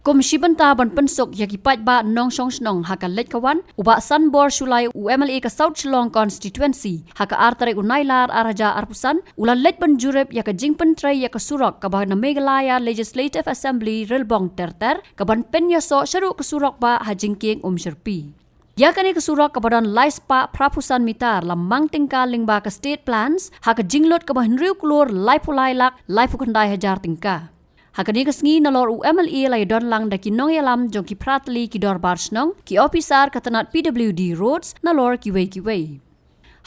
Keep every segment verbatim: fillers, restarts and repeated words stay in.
Kum shi bynta ban pynsuk ïa ki paidbah nongshong shnong ha ka leit ka wan, u Bah Sanbor Shullai, u M L A ka South Shillong Constituency, ha ka ar tarik u Nailar ar hajar arphew san, u la leit ban jurip ïa ka jingpyntrei ïa ka surok kaba na Meghalaya Legislative Assembly Rilbong Ter Ter, kaban pynïasoh shaduh ka surok bah ha jingkieng Umshyrpi. Ïa kane ka surok kaba don lai spah phraphew san mitar la mang tyngka lyngba ka State Plans, ha ka jinglut kaba hynriew klur laiphew lai lak laiphew khyndai hajar tyngka. Ha kane ka sngi nalor u M L A la ïadon lang da ki nongïalam jong ki phra tylli ki dorbar shnong, ki ophisar ka tnat P W D Roads, nalor kiwei kiwei.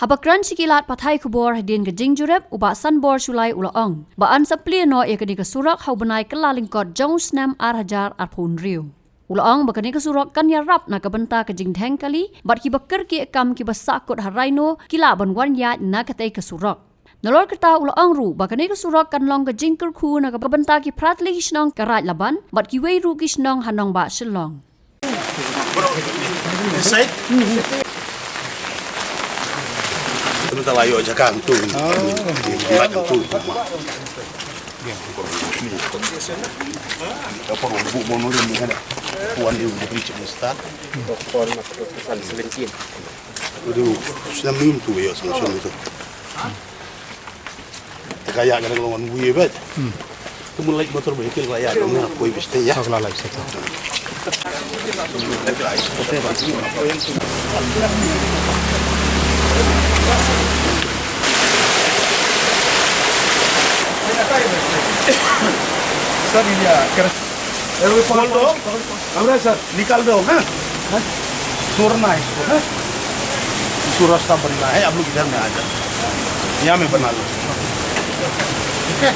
Haba kren sha ki lad pathai khubor hadien ka jingjurip, u Bah Sanbor Shullai u la ong ba yn sa plie noh ïa kane ka surok ha u bnai Kyllalyngkot jong u snem ar hajar arphew hynriew. U la ong ba kane ka surok kan ïarap na ka bynta ka jingdheng kali bad kiba kyrkieh kam kiba sahkut ha Rhino ki lah ban wan ïaid na katei ka surok. Nalor kata u la ong ruh ba kane ka surok kan long ka jingkyrkhu na ka bynta ki phra tylli ki shnong ka Raid Laban bad kiwei ruh ki shnong ha nongbah Shillong. This side? Kami tak layak je kan tu. Oh. Ingat tu tu. Apa orang buat mau nolak ni kan? Tuan dia udah beri cerita. Udah, senam minum tu ya, sama-sama tu. Te ka ïa ka dang long wan wi bad. Hmm. Te mun lait motor vehicle ka ïa ka dang na poi biste ïa. Ka la lai sa. Sir, ये क्या? बोल दो। हमरा सर निकाल दो, हाँ? हाँ? तोड़ना है इसको, हाँ? इसको रास्ता बनना है, आप लोग इधर में आ जाओ, यहाँ में बना लो, ठीक है?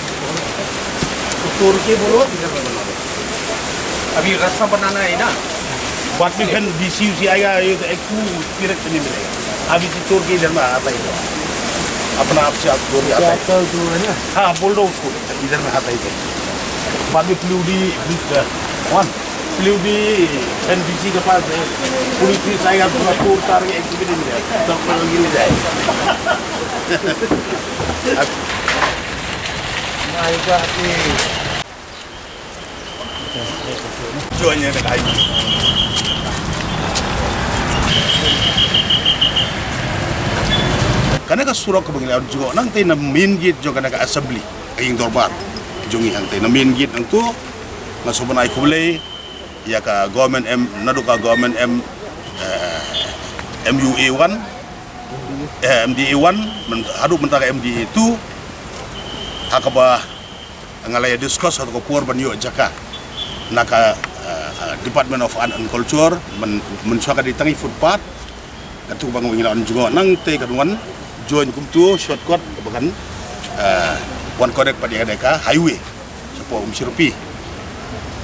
तो तोड़ के बोलो, इधर में बना लो। अभी रास्ता बनाना है ना? बाद में फिर डीसी उसी आएगा, ये तो एक टू पीरियड नहीं मिलेगा। अभी तो तोड़ के इधर में आता ही है, अपना आप से आप तोड़ के आता है। आपका जो है ना? हाँ, बोल दो उसको, इधर में आता ही है। बाद में पीडब्ल्यूडी, वन, पीडब्ल्यूडी, एनडीसी के पास है, पुलिस भी आएगा, पूरा तोड़ ताड़ के एक भी नहीं मिलेगा, सब पर गिर जाएगा। अब Kane ka surok kaba ngi la wan jngoh nangtei na main gate jong kane ka assembly, ka ïing dorbar jong ngi hangtei na main gate nangtu. Nga sngewbha ban ai khublei ïa ka government M, naduh ka government M, eh, M U A one, eh, M D A one, haduh mynta ka M D A two, ha kaba nga la ïa discuss ha ka por ban ïoh jaka na ka, eh, Department of Art and Culture, mynshwa ka dei tang i footpath. Katu ba ngi la wan jngoh nangtei kan wan join kumtu shortcut ba kan, eh, wan connect pat ïa ka highway shapoh Umshyrpi.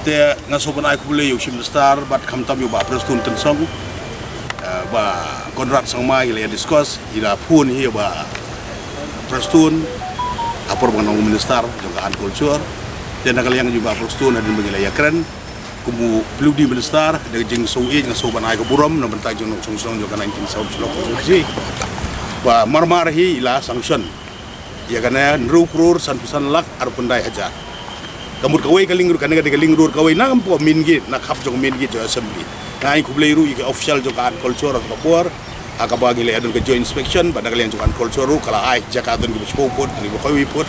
Te nga sngewbha ban ai khublei ïa u Chief Minister bad khamtam ïa u Bah Prestone Tynsong, eh, Bah Conrad Sangma, ngi la ïa discuss, ngi la phone hi ïa u Bah Prestone ha por ba nga long u Minister jong ka Art Culture. Te na ka liang jong u Bah Prestone hadien ba ngi la ïa kren kum u plie u dei u Minister, da ka jingsngewsih nga sngewbha ban ai ka burom na bynta jong u nongshong shnong jong ka nineteen South Shillong Constituency ba marmar hi i la sanction ïa kane hynriew klur sanphew san lak arphew khyndai hajar. Ka mut kawei ka link road, kane ka dei ka link road kawei na ka main gate, na khap jong main gate jong assembly. Nga ai khublei ruh ïa ki official jong ka Art Culture ha ka por, ha kaba ngi la ïa don ka joint inspection bad na ka liang jong ka Art Culture ruh ka la ai jaka don kiba shiphew phut, don kiba khatwei phut,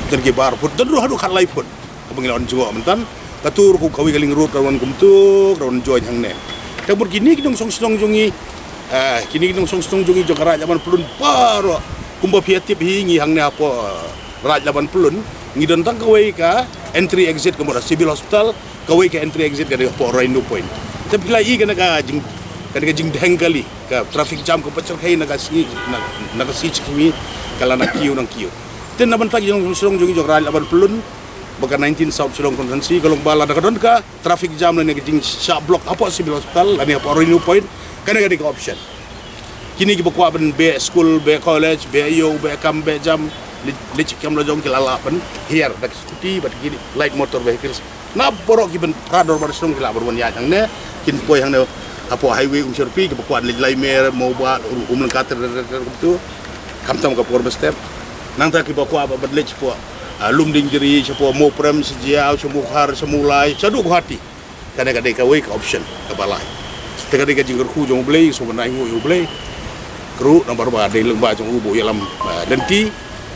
don kiba ar phut, don ruh haduh khatlai phut. Kaba ngi la wan jngoh mynta, katu ruh kawei ka link road ka wan kumtu, ka wan join hangne. Te bad kine ki nongshong shnong jong ngi, eh, kine ki nongshong shnong jong ngi jong ka Raid Laban Pyllun baroh, kumba phi ïa tip hi ngi hangne hapoh, eh, Raid Laban Pyllun, ngi don tang kawei ka entry exit ka mut ka Civil Hospital, kawei ka entry exit ka dei hapoh Rhino Point. Te phi la i kane ka jing, kane ka jingdheng kali, ka traffic jam kaba shyrkhei na ka sngi, na, na ka sngi shi sngi, ka la nang kiew nang kiew. Te na bynta ki nongshong shnong jong ngi jong ka Raid Laban Pyllun, ba ka nineteen South Shillong Constituency ka long ba lada ka don ka traffic jam lane ka jingshah block hapoh Civil Hospital lane hapoh Rhino Point, kane ka dei ka option. Kine kiba kwah ban beh skul, beh college, beh ïew, beh kam, beh jam, leit, leit kam la jong ki la lah ban hiar da ki scooty bad ki light motor vehicles. Na baroh ki ban phra dorbar shnong ki lah ban wan ïaid hangne, kin poi hangne hapoh highway Umshyrpi, kiba kwah leit Laimer, Mawbah, Umlyngka ter ter ter kumtu. Khamtam ka por ba step. Nangta kiba kwah ba ban leit shapoh, ah, Lumdiengjri, shapoh Mawprem, sha Jaiaw, sha Mawkhar, sha Mawlai, shaduh Guwahati. Ka dei, ka dei kawei ka option kaba lai. Te ka dei ka jingkyrkhu jong U Blei, sngewbha ai nguh ïa U Blei. Ka ruh namar ba dei lyngba jong u ba u ïalam, ah, lynti.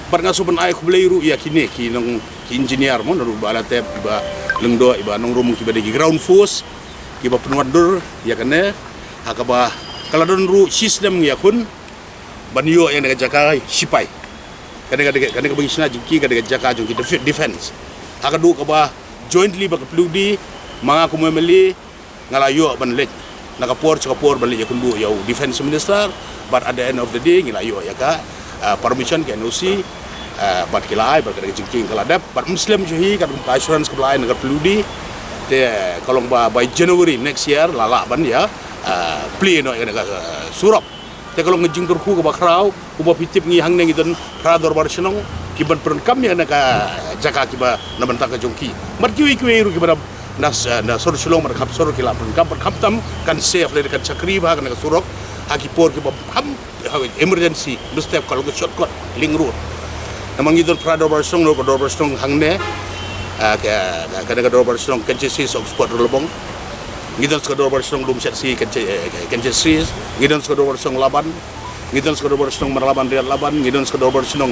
Bad nga sngewbha ai khublei ruh ïa kine ki nong, ki engineer mo, na ruh ba la tep, iba lyngdoh, iba nongrum, kiba dei ki ground force, kiba pynwandur ïa kane, ha kaba ka la don ruh shi snem ngi ïakhun ban ïoh ïa kane ka jaka sipai. Kane ka, kane kaba ngi shna jingkieng ka dei ka jaka jong ki def-, defense. Ha ka duh kaba jointly bad ka P W D, ma nga kum u M L A nga la ïoh ban leit na ka por sha ka por ban leit ïakynduh ïa u defense minister, but at the end of the day ngi la ïoh ïa ka, ah, permission, ka N O C, ah, bad ki la ai, bad ka dei ka jingkieng ka la dep, bad ym slem shuh hi, ka dei ka assurance kaba la ai na ka P W D. Te ka long ba by January next year la lah ban ïa, ah, plie noh ïa kane ka, ah, surok. Te ka long ka jingkyrkhu kaba khraw, kumba phi tip ngi hangne ngi don phra dorbar shnong kiban pyndonkam ïa kane ka jaka kiba na bynta ka jong ki. Bad kiwei kiwei ruh kiba na, na, na sor Shillong bad khap sor ki la pyndonkam bad khamtam kan save lane kan shakri bha kane ka surok ha ki por kiba kham, ha, emergency, mestep ka long ka shortcut link road. Namar ngi don phra dorbar shnong, ka dorbar shnong hangne, ah, ka, ka, kane ka dorbar shnong Kynshit Sri Oxford Relebong. Ngi don sa ka dorbar shnong Lumshyiap Sri Kynshit, eh, Kynshit Sri. Ngi don sa ka dorbar shnong Laban. Ngi don sa ka dorbar shnong Marlaban Riat Laban. Ngi don sa ka dorbar shnong,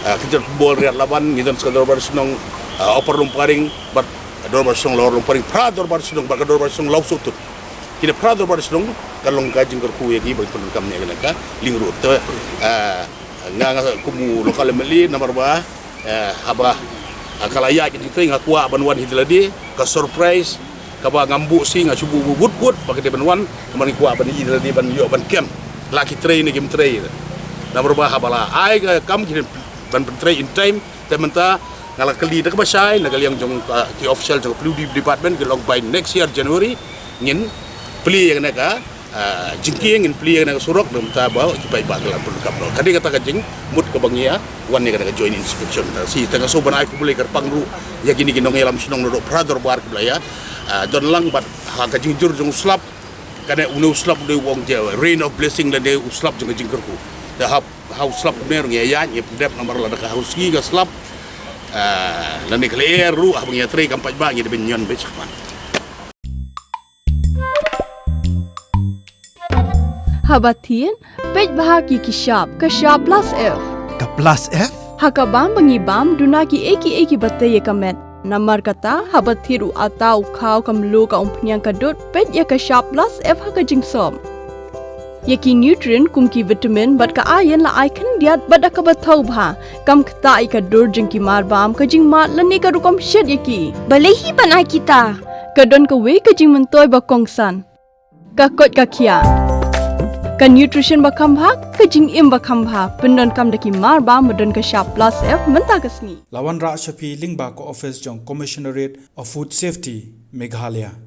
ah, Kynshit Bol Riat Laban. Ngi don sa ka dorbar shnong, ah, Upper Lumparing. Bad dorbar shnong Lower Lumparing. Phra dorbar shnong, bad ka dorbar shnong Lawsohtun. Kine phra dorbar shnong ka long ka jingkyrkhu ïa ki ban pyndonkam ïa kane ka link road. Te, ah, nga, nga kum u local M L A namar ba, eh, haba, ah, ka la ïaid ka jingtrei nga kwah ban wan hi da lade, ka surprise kaba ngam buh shuh, nga shu buh wut wut ba ka dei ban wan, namar nga kwah ban hi da lade ban ïoh ban kem. La ki trei ne kim trei. Namar ba haba la ai ka kam ki ban pyntrei in time, te mynta nga la kylli da kaba shai na ka liang jong, ah, ki official jong ka P W D department, ki long by next year January ngin plie ïa kane ka, ah, jingkieng, ngin plie ïa kane ka surok, da mynta ba ki paidbah ki la pyndonkam noh. Ka dei kata ka jingmut kaba ngi ïa wan ïa kane ka joint inspection. Te shi te nga sngewbha ban ai khublei kyrpang ruh ïa kine ki nongïalam shnong naduh phra dorbar kiba la ïa, ah, don lang bad ha ka jingjur jong u slap. Kane une u slap u dei u ong je rain of blessing lane u slap jong ka jingkyrkhu. Te ha, ha u slap une ruh ngi ïa ïaid, ngi ïa pyndep namar lada ka ha u sngi ka slap, ah, lane ka lyer ruh haba ngi ïatrei kam paidbah ngi dei ban ñion beit shakhmat. Haba thied, peit bha ki ki shap, ka shap plus F. Ka plus F? Ha ka bam ba ngi bam, duna kiei kiei kiba tei ïa ka met. Namar kata, haba thied u atta, u khaw, ka mluh, ka umphniang, ka dud, peit ïa ka shap plus F ha ka jingsop. Ïa ki nutrient kum ki vitamin bad ka iron la ai khyndiat bad da kaba thaw bha. Kam ktah ïa ka dur jong ki mar bam, ka jingmad lane ka rukom shet ïa ki. Balei hi ban ai kita? Ka don kawei ka jingmyntoi ba kongsan. Ka koit ka khiah. Ka nutrition ba kham bha, ka jingim ba kham bha. Pyndonkam da ki mar bam ba don ka shap plus F mynta ka sngi. La wanrah sha phi lyngba ka office jong Commissionerate of Food Safety, Meghalaya.